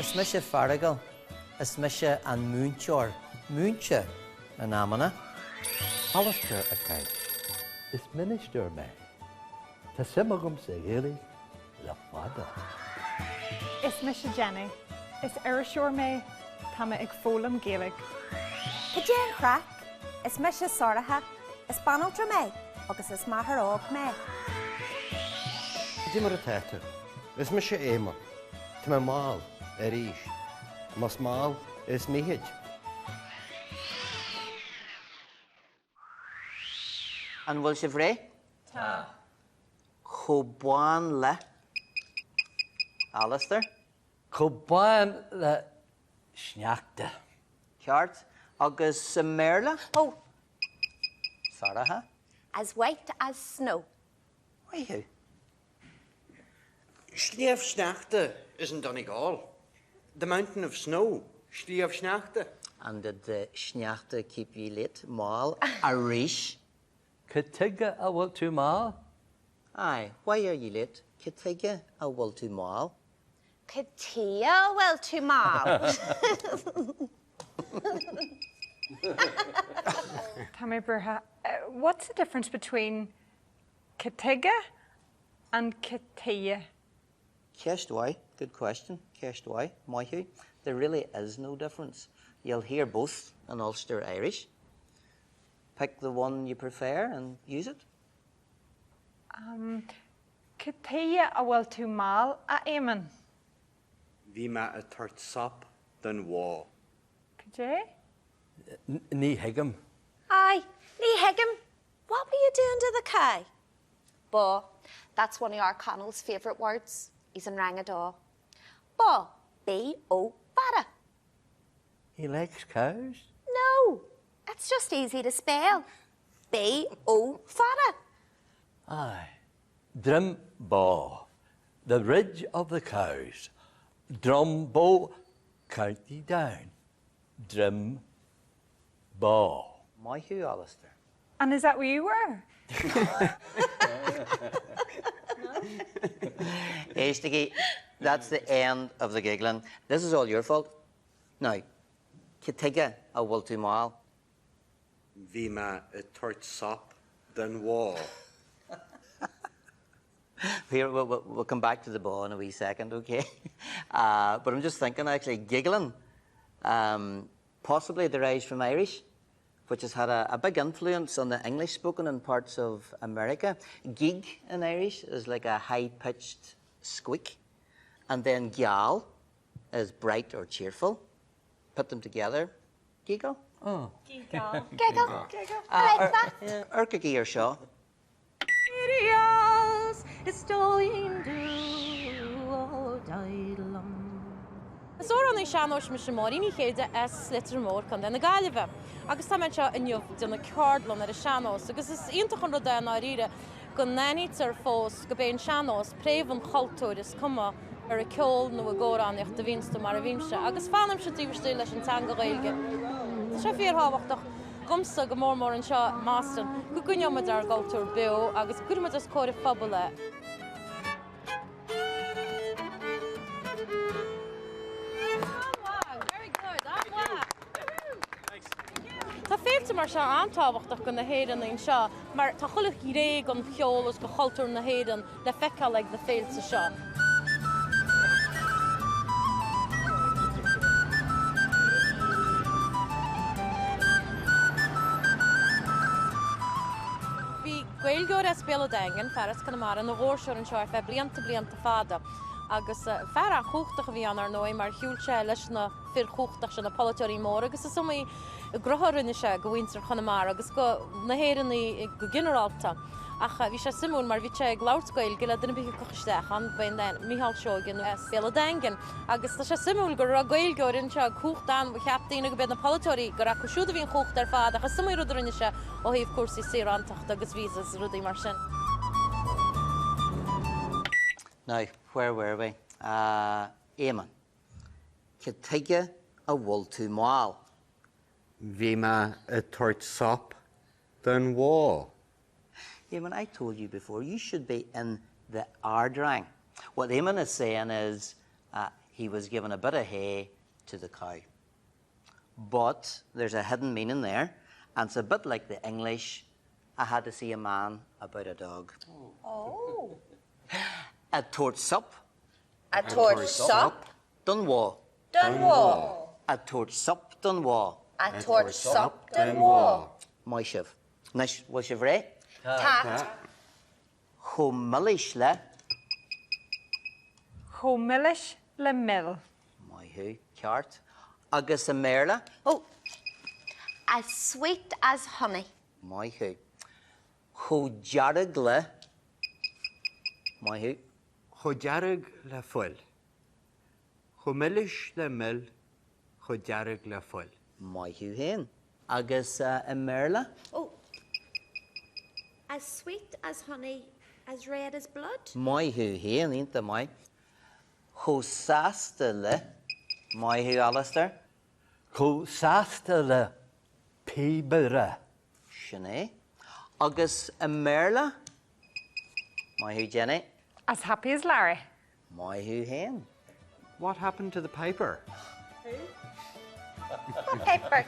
Is mise Feargal. Is mise an múinteoir. Múinte in amanna. Alastair ag caint. Is ministir mé. Tá suim agam sa Ghaeilge le fada. Is mise Jenny. Is iriseoir mé. Tá mé ag foghlaim Gaeilge. Cad é an chraic? Is mise Sorcha. Is banaltra mé agus is máthair óg mé. Cad é mar atá tú? Is mise Éamonn. Tá mé mall, arís. Más mall, is mithid. An bhfuil sibh réidh? Tá. Chomh bán le. Alastair? Chomh bán le sneachta. Ceart. Agus sa mBéarla? Oh. Sorcha? As white as snow. Maith thú. Sliabh Sneachta is in Donegal. The mountain of snow, Sliabh Sneachta. And did the sneachta keep you late, mall, arís? Cad tuige a bhfuil tú mall? Aye, why are you late? Cad tuige a bhfuil tú mall? Cad tuige a bhfuil tú mall? Tá mé buartha. What's the difference between cad tuige and cad tuige? Ceist mhaith, good question, ceist mhaith, maith thú. There really is no difference. You'll hear both in Ulster Irish. Pick the one you prefer and use it. Um, Cad tuige a bhfuil tú mall, a Éamoinn? Bhí mé ag tabhairt sop don bhó. Cad é? Ní thuigim. Aye, ní thuigim. What were you doing to the cow? Bó, that's one of our Conall's favourite words, he's in rang a dó. Bó, B-ó fada. He likes cows? No, it's just easy to spell. B-ó fada. Aye. Droim Bó, the ridge of the cows. Drumbo, County Down. Droim Bó. Maith thú, Alastair. And is that where you were? Éistigí, that's the end of the giggling. This is all your fault. Now, cad tuige a bhfuil tú mall? Bhí mé ag tabhairt sop don bhó. Here, we'll, we'll, we'll come back to the bó in a wee second, okay? Uh, but I'm just thinking, actually, giggling, um, possibly derives from Irish, which has had a, a big influence on the English spoken in parts of America. Gig in Irish is like a high-pitched squeak. And then geal is bright or cheerful. Put them together, giggle. Oh. Giggle. Giggle. Giggle. I like that. Amharcaigí air seo. Is amhránaí sean-nóis mise Máirín Uí Chéide as Leitir Móir, Co. na Gaillimhe, agus tá mé anseo inniu ag déanamh ceardlann ar an sean-nós agus is iontach an rud é i ndáiríre go n-aithnítear fós gurb é an sean-nós préamh an chultúir, is cuma ar ag ceol nó ag amhránaíocht a bhíonns tú mar a bhímse, agus fanaimse taobh istigh leis an teanga Ghaeilge. Tá sé fíorthábhachtach dhomsa, go mór mór anseo i mBoston, go gcoinneoidh muid ár gcultúr beo agus go gcuirfidh muid os comhair an phobail é. Tá féilte mar seo an-tábhachtach do na hÉireannaigh anseo mar tá chuile ghné den cheol agus de chultúr na hÉireann le feiceáil ag na féilte seo. Bhí Gaeilgeoir as Béal an Daingin, fear as Conamara, ina dhoirseoir anseo ar feadh blianta blianta fada agus fear an-chumhachtach a bhí ann ar ndóigh mar shiúil sé leis na fir chumhachtach sin, na polaiteoirí móra agus is iomaí gnoithe a rinne sé do mhuintir Chonamara agus do na hÉireannaigh go ginearálta. Ach bhí sé suimiúil mar bhí sé ag labhairt Gaeilge le duine ar bith a thiocfadh isteach ann, b'in é Micheál Seoige as Béal an Daingin. Agus tá sé suimiúil go raibh Gaeilgeoir anseo ag cumhacht ann, cheap daoine go b'iad na polaiteoirí gur acu siúd a bhí an chumhacht ar fad ach is iomaí rud a rinne sé ó thaobh cúrsaí saorántachta agus visas is rudaí mar sin. Now, where were we? Ah, Éamonn. Cad tuige a bhfuil tú mall? Bhí mé ag tabhairt sop don bhó. Éamonn, I told you before, you should be in the ardrang. What Éamonn is saying is, uh, He was giving a bit of hay to the cow. But there's a hidden meaning there, and it's a bit like the English, I had to see a man about a dog. Oh. Ag tabhairt sop. Ag tabhairt sop. Don bhó. Don bhó. Ag tabhairt sop don bhó. Ag tabhairt sop don bhó. Maith sibh. Anois, bhfuil sibh réidh? Tá. Chomh milis le. Chomh milis le mil. Maith thú. Ceart. Agus i mBéarla? Oh. As sweet as honey. Maith thú. Chomh dearg le. Maith thú. Chomh dearg le fuil. Chomh milis le mil, chomh dearg le fuil. Maith thú féin. Agus i mBéarla? Oh. As sweet as honey, as red as blood. Maith thú féin, iontach maith. Chomh sásta le. Maith thú, Alastair. Chomh sásta le píobaire. Sin é. Agus i mBéarla? Maith thú, Jenny. As happy as Larry. Maith thú féin. What happened to the piper? Who? What piper?